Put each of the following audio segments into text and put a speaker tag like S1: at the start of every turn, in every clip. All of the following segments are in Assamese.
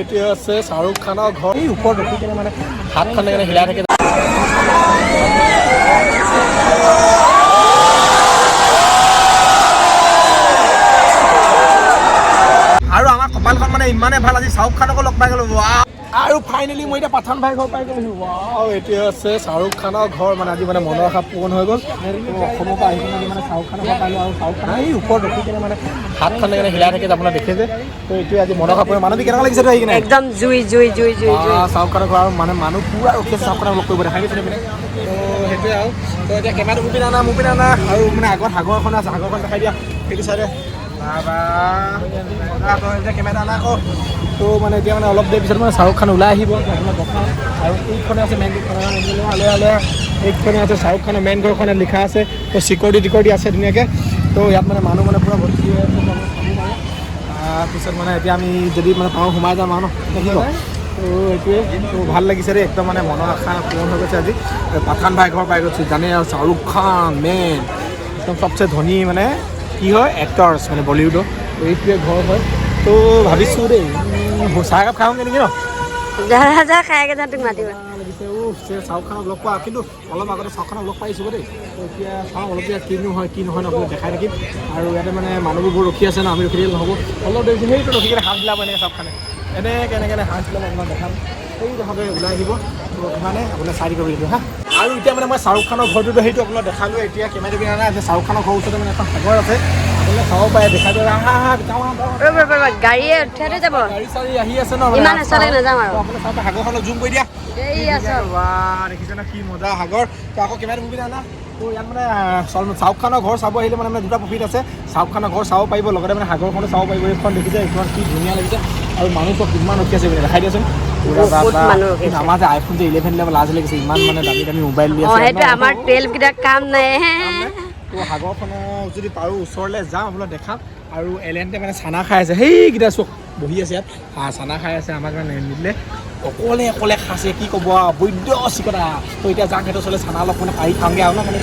S1: এইটোৱে আছে শ্বাহৰুখ খানৰ ঘৰ। এই ওপৰত ৰখি কিনে মানে হাতখন এনেকে হিলাই থাকে। আৰু আমাৰ কপালখন মানে ইমানে ভাল, আজি শ্বাহৰুখ খানকো লগ পাই গ'লো। ৱাও! আৰু ফাইনেলি মই এতিয়া পাঠান ভাই ঘৰ পাই গ'লো। ৱাও! এইটোৱে আছে শ্বাহৰুখ খানৰ ঘৰ। মানে আজি মানে মনৰ আশা পূৰণ হৈ গ'ল। তো অসমৰ পৰা আহি কিনে আজি মানে শ্বাহৰুখ খানৰ ঘৰ পালোঁ। আৰু শ্বাহৰুখ খান এই ওপৰত ৰখি কিনে মানে হাতখন এনেকে হিলাই থাকে যে আপোনাৰ দেখে যে। তো এইটোৱে আজি মনৰ আশা পূৰণ। মানৱী, কেনেকুৱা লাগিছে তো আহি কিনে?
S2: একদম জুই জুই জুই জুই জুই।
S1: শ্বাহৰুখ খানৰ ঘৰ আৰু মানে মানুহ পূৰা ৰখি আছে শ্বাহৰুখ খানক লগ কৰিব। দেখাই দিছোঁ এইপিনে। তো সেইটোৱে আৰু তো এতিয়া কেমেৰাটো মোৰ পিনে আনা, মোৰ পিনে আনা। আৰু মানে আগত সাগৰ এখন আছে, সাগৰখন দেখাই দিয়া সেইটো চাইডে। বাবা, এতিয়া কেমেৰা আনা আকৌ। তো মানে এতিয়া মানে অলপ দেৰি পিছত মানে শ্বাহৰুখ খান ওলাই আহিব, আপোনাক দেখাম। আৰু এইখনে আছে মেইন গেটখন। আলে আলে, এইখনে আছে শ্বাহৰুখ খানৰ মেইন ঘৰখনে লিখা আছে। তো চিকিউৰিটি টিকৰিটি আছে ধুনীয়াকৈ। তো ইয়াত মানে মানুহ মানে পূৰা ভৰ্তি হৈ আছে, তো আপুনি চাব পাৰে। তাৰপিছত মানে এতিয়া আমি যদি মানে পাৰোঁ সোমাই যাম আৰু ন নে কি কয়? তো এইটোৱে তো ভাল লাগিছে দেই, একদম মানে মনৰ আশা পূৰণ হৈ গৈছে। আজি পাঠান ভাই ঘৰ পাই গৈছোঁ। জানে আৰু শ্বাহৰুখ খান মেইন একদম চবচে ধনী মানে কি হয় এক্টৰ্ছ মানে বলিউডৰ। তো এইটোৱে ঘৰ হয়। তো ভাবিছোঁ দেই, চাহ একাপ খাওঁগৈ নেকি ন?
S2: যা যা, খাইগে যা, তোক মাতিব।
S1: লাগিছে শ্বাহৰুখ খানক লগ পোৱা, কিন্তু অলপ আগতে শ্বাহৰুখ খানক লগ পাইছোঁ দেই। তো এতিয়া চাওঁ অলপ দেৰি কিনো হয় কি নহয় ন, আপোনাক দেখাই থাকিম। আৰু ইয়াতে মানে মানুহবোৰ বহুত ৰখি আছে ন, আমি ৰখি থাকিলে নহ'ব। অলপ দেৰি সেইটো ৰখি কিনে হাত বিলাব এনেকৈ শ্বাহৰুখ খানে এনেকৈ এনেকৈ এনেকৈ হাত বিলাব, আপোনাক দেখাম। সেই দেখাতে ওলাই আহিব। তো মানে আপোনাক চাই দিব ভিডিঅ'। হা, আৰু এতিয়া মানে মই শ্বাহৰুখ খানৰ ঘৰটোতো সেইটো আপোনাক দেখালোঁ। এতিয়া কেমেৰা পিনে নাই আছে। শ্বাহৰুখ খানৰ ঘৰৰ ওচৰতে মানে এখন সাগৰ আছে, আপোনালোকে চাব পাৰে। দেখাই দিব। আহা আহা, যাওঁ যাওঁ।
S2: ৰ'ব ৰ'ব ৰ'ব, গাড়ীয়ে উঠাই যাব।
S1: গাড়ী চাড়ী আহি আছে ন মানে
S2: ইমান
S1: ৰাস্তা।
S2: ওচৰলৈকে নাযাওঁ আৰু।
S1: তো আপোনালোকে চাব পাৰে, সাগৰখনক জুম কৰি দিয়া।
S2: এই আছ।
S1: বাহ, দেখিছে ন কি মজা সাগৰ। তো আকৌ কেমেৰাটো মুভি না। তো ইয়াত মানে শ্বাহৰুখ খানৰ ঘৰ চাব আহিলে মানে মানে দুটা প্ৰফিট আছে। শ্বাহৰুখ খানৰ ঘৰ চাব পাৰিব, লগতে মানে সাগৰখনো চাব পাৰিব। এইখন দেখিছে, এইখন কি ধুনীয়া লাগিছে। আৰু মানুহ চব কিমান ৰখি আছে এইপিনে, দেখাই দিয়াচোন পুৰা।
S2: বহুত
S1: বাবা।
S2: মানুহ ৰখি
S1: কিন্তু
S2: আছে।
S1: আমাৰ যে আইফোন যে 11 ল'ব লাজ লাগিছে, ইমান মানে দামী দামী মোবাইল দি
S2: অ
S1: আছে
S2: সেইটো
S1: ন।
S2: আমাৰ 12 কেইটা কাম নাই।
S1: তো সাগৰখনৰ যদি পাৰোঁ ওচৰলৈ যাম, আপোনাক দেখাম। আৰু এলেণ্টে মানে চানা খাই আছে, সেইকেইটা চব বহি আছে ইয়াত। চানা খাই আছে, আমাক মানে নিদিলে, অকলে অকলে খাইছে। কি ক'ব আৰু, বৈদ্য চিকতা। তো এতিয়া যাওঁ সিহঁতৰ ওচৰলৈ, চানা অলপ মানে পাৰি খাওঁগৈ আৰু ন মানে।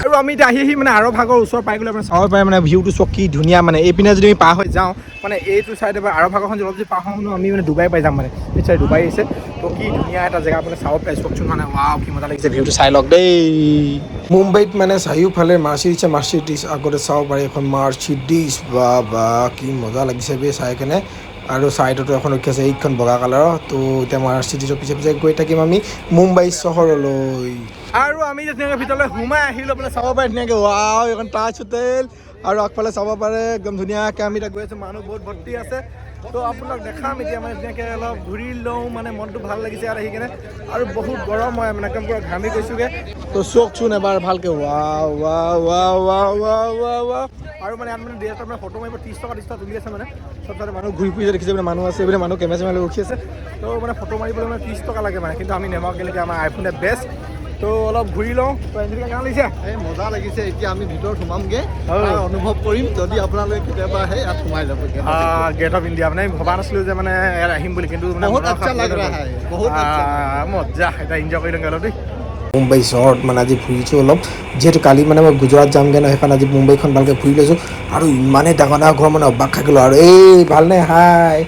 S1: আৰু আমি এতিয়া আহি আহি মানে আৰৱ সাগৰৰ ওচৰ পাই গ'লে মানে চাব পাৰে, মানে ভিউটো চব কি ধুনীয়া। মানে এইপিনে যদি আমি পাৰ হৈ যাওঁ, মানে এইটো চাইডে বা আৰৱ সাগৰখন অলপ যদি পাৰ হওঁ ন, আমি মানে ডুবাই পাই যাম। মানে এই চাইড ডুবাই আছে। তো কি ধুনীয়া এটা জেগা, আপুনি চাব পাৰে। চাওকচোন মানে, ৱাও, কি মজা লাগিছে ভিউটো, চাই লওক দেই।
S3: মুম্বাইত মানে চাৰিওফালে মাৰ্চিডিছে মাৰ্চিডিছ। আগতে চাব পাৰি এখন মাৰ্চিডিছ। বা বা, কি মজা লাগিছে বে চাই কেনে। আৰু ছাইডতো এখন ৰখি আছে, এইখন বগা কালাৰৰ। তো এতিয়া মাৰ্চিডিছৰ পিছে পিছে গৈ থাকিম আমি মুম্বাই চহৰলৈ।
S1: আৰু আমি যে ধুনীয়াকৈ ভিতৰলৈ সোমাই আহিলোঁ, আপুনি চাব পাৰে ধুনীয়াকৈ। ৱাও, এইখন তাজ হোটেল। আৰু আগফালে চাব পাৰে একদম ধুনীয়াকৈ। আমি এতিয়া গৈ আছোঁ, মানুহ বহুত ভৰ্তি আছে। তো আপোনাক দেখাম। এতিয়া মানে ধুনীয়াকৈ অলপ ঘূৰি লওঁ, মানে মনটো ভাল লাগিছে ইয়াত আহি কেনে। আৰু বহুত গৰম হয়, মানে একদম পূৰা ঘামি গৈছোগৈ। তো চাওকচোন এবাৰ ভালকৈ। Wow wow wow wow wow wow wow! আৰু মানে ইয়াত মানে ডেৰত মানে ফটো মাৰিব 30 টকা 30 টকা তুলি আছে। মানে চব তাতে মানুহ ঘূৰি ফুৰিছে, দেখিছে। মানে মানুহ আছে এইপিনে, মানুহ কেমেৰা চেমেৰা লৈ ৰখি আছে। তো মানে ফটো মাৰিবলৈ মানে 30 টকা লাগে মানে, কিন্তু আমি নেমাৰো কেলেকি আমাৰ আইফোনে বেষ্ট। তো অলপ ঘূৰি লওঁ। তো এঞ্জেলিকা, কেনেকুৱা লাগিছে?
S4: এই মজা লাগিছে। এতিয়া আমি ভিতৰত সোমামগে
S1: হয়।
S4: তাৰ অনুভৱ কৰিম। যদি আপোনালোকে কেতিয়াবা আহে, ইয়াত সোমাই যাব।
S1: গেট অফ ইণ্ডিয়া, মানে ভবা নাছিলো যে মানে ইয়াত আহিম বুলি, কিন্তু মানে
S4: বহুত
S1: মনৰ
S4: আচ্ছা
S1: আশা
S4: লাগ
S1: পূৰণ
S4: ৰহা
S1: হ'ল।
S4: है, বহুত আচ্ছা।
S1: মজা, এতিয়া এনজয় কৰি লওঁগে অলপ দেই।
S3: মুম্বাই চহৰত মানে আজি ফুৰিছোঁ অলপ, যিহেতু কালি মানে মই গুজৰাট যামগৈ ন, সেইকাৰণে আজি মুম্বাইখন ভালকৈ ফুৰি লৈছোঁ। আৰু ইমানেই ডাঙৰ ডাঙৰ ঘৰ, মানে অবাক খাই গ'লোঁ। আৰু এই ভালনে? হাই।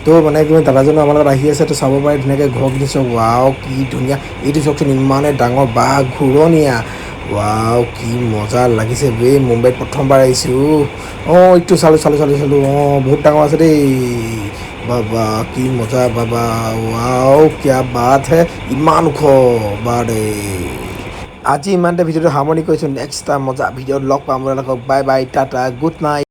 S3: তো মানে কি দাদাজনো আমাৰ লগত আহি আছে। তো চাব পাৰে ধুনীয়াকৈ ঘৰ কিনিছোঁ। ৱাও, কি ধুনীয়া! এইটো চাওকচোন, ইমানেই ডাঙৰ বাঘ ঘূৰণীয়া। ৱাও, কি মজা লাগিছে বে! মুম্বাইত প্ৰথমবাৰ আহিছোঁ। অঁ, এইটো চালোঁ চালোঁ চালোঁ চালোঁ। অঁ, বহুত ডাঙৰ আছে দেই। বাবা, কি মজা! বাবা, ৱাও, কিয়া বাত হে! ইমান ওখ বাৰে। আজি ইমানতে ভিডিঅ'টো সামৰণি কৰিছোঁ। নেক্সট এটা মজা ভিডিঅ'ত লগ পাম আপোনালোকক। Bye bye, tata, good night.